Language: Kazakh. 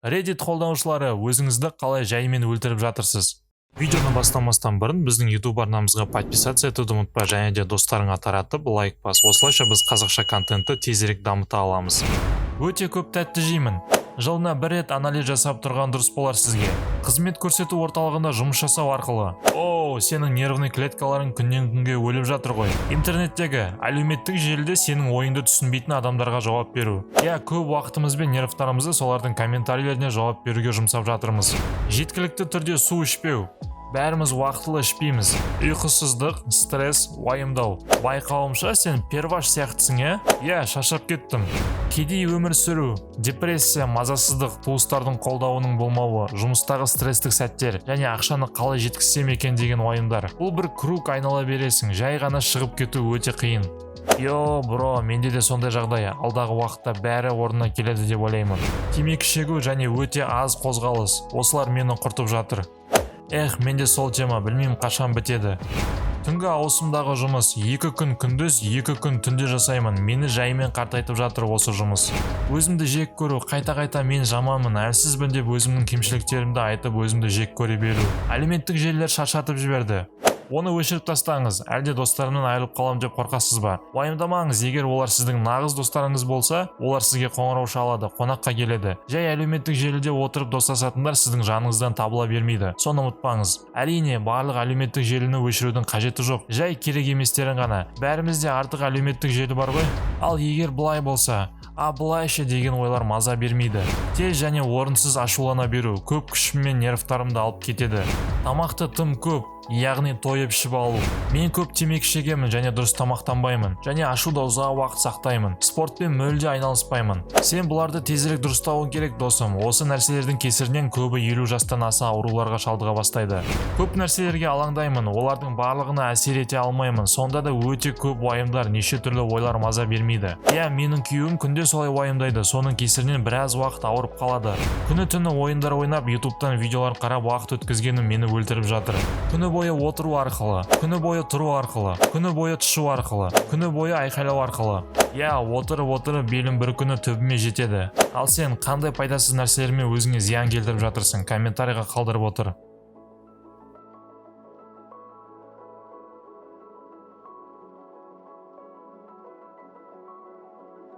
Reddit қолданушылары, өзіңізді қалай жаймен өлтіріп жатырсыз? Видеоны бастамастан бұрын біздің YouTube арнамызға подписаться етуді ұмытпа және де достарыңа таратып, лайк бас. Осылайша біз қазақша контентті тезірек дамыта аламыз. Өте көп тәтті жеймін. Жылына бір рет анализ жасап тұрған дұрыс болар сізге. Қызмет көрсету орталығында жұмыс жасау арқылы. О, сенің нервный клеткаларың күннен күнге өліп жатыр ғой. Интернеттегі әлеуметтік желіде сенің ойыңды түсінбейтін адамдарға жауап беру. Иә, көп уақытымыз бен нервтарымызды солардың комментарийлеріне жауап беруге жұмсап жатырмыз. Жеткілікті түрде су ішпеу. Бәріміз уақытылы ішпейміз. Ұйқысыздық, стресс, уайымдау. Байқауымша, сен перваш сияқтысың, иә? Иә, шаршап кеттім. Кедей өмір сүру, депрессия, мазасыздық, туыстардың қолдауының болмауы, жұмыстағы стресстік сәттер және ақшаны қалай жеткізсем екен деген уайымдар. Бұл бір круг, айнала бересің, жай ғана шығып кету өте қиын. Йо, бро, менде де сондай жағдай. Алдағы уақытта бәрі орнына келеді деп ойлаймын. Темекі шегу және өте аз қозғалыс. Осылар мені құртып жатыр. Эх, менде сол тема, білмеймін, қашан бітеді. Түнгі ауысымдағы жұмыс: 2 күн күндіз, 2 күн түнде жасаймын. Мені жаймен қартайтып жатыр осы жұмыс. Өзімді жек көру, қайта-қайта мен жаманмын, әлсізбін деп өзімнің кемшіліктерімді айтып, өзімді жек көре беру. Әлеуметтік желілер шаршатып жіберді. Оны өшіріп тастаңыз. Әлде достарымнан айырылып қаламын деп қорқасыз ба? Уайымдамаңыз, егер олар сіздің нағыз достарыңыз болса, олар сізге қоңырау шалады, қонаққа келеді. Жай әлеуметтік желіде отырып достасатындар сіздің жаныңыздан табыла бермейді. Соны ұмытпаңыз. Әрине, барлық әлеуметтік желіні өшірудің қажеті жоқ. Жай керек еместерін ғана. Бәрімізде артық әлеуметтік желі бар ғой. Ал егер былай болса, а былайша деген ойлар маза бермейді. Тез және орынсыз ашулана беру көп күшім мен нервтарымды алып кетеді. Тамақты тым көп, яғни тойып ішіп алу. Мен көп темекі шегемін және дұрыс тамақтанбаймын және ашуды ұзақ уақыт сақтаймын. Спортпен мүлде айналыспаймын. Сен бұларды тезірек дұрыстауың керек, досым. Осы нәрселердің кесірінен көбі 50 жастан аса ауруларға шалдыға бастайды. Көп нәрселерге алаңдаймын, олардың барлығына әсер ете алмаймын. Сонда да өте көп уайымдар, неше түрлі ойлар маза бермейді. Иә, менің күйеуім күнде солай уайымдайды, соның кесірінен біраз уақыт ауырып қалады. Күні түні ойындар ойнап, ютубтан видеолар қарап уақыт өткізгенім мені өлтіріп жатыр. Күні бойы отыру арқылы, күні бойы тұру арқылы, күні бойы тұшу арқылы, күні бойы айқайлау арқылы. Иә, отырып отырып белім бір күні түбіме жетеді. Ал сен қандай пайдасыз нәрселермен өзіңе зиян келтіріп жатырсың? Комментарийға қалдырып отыр.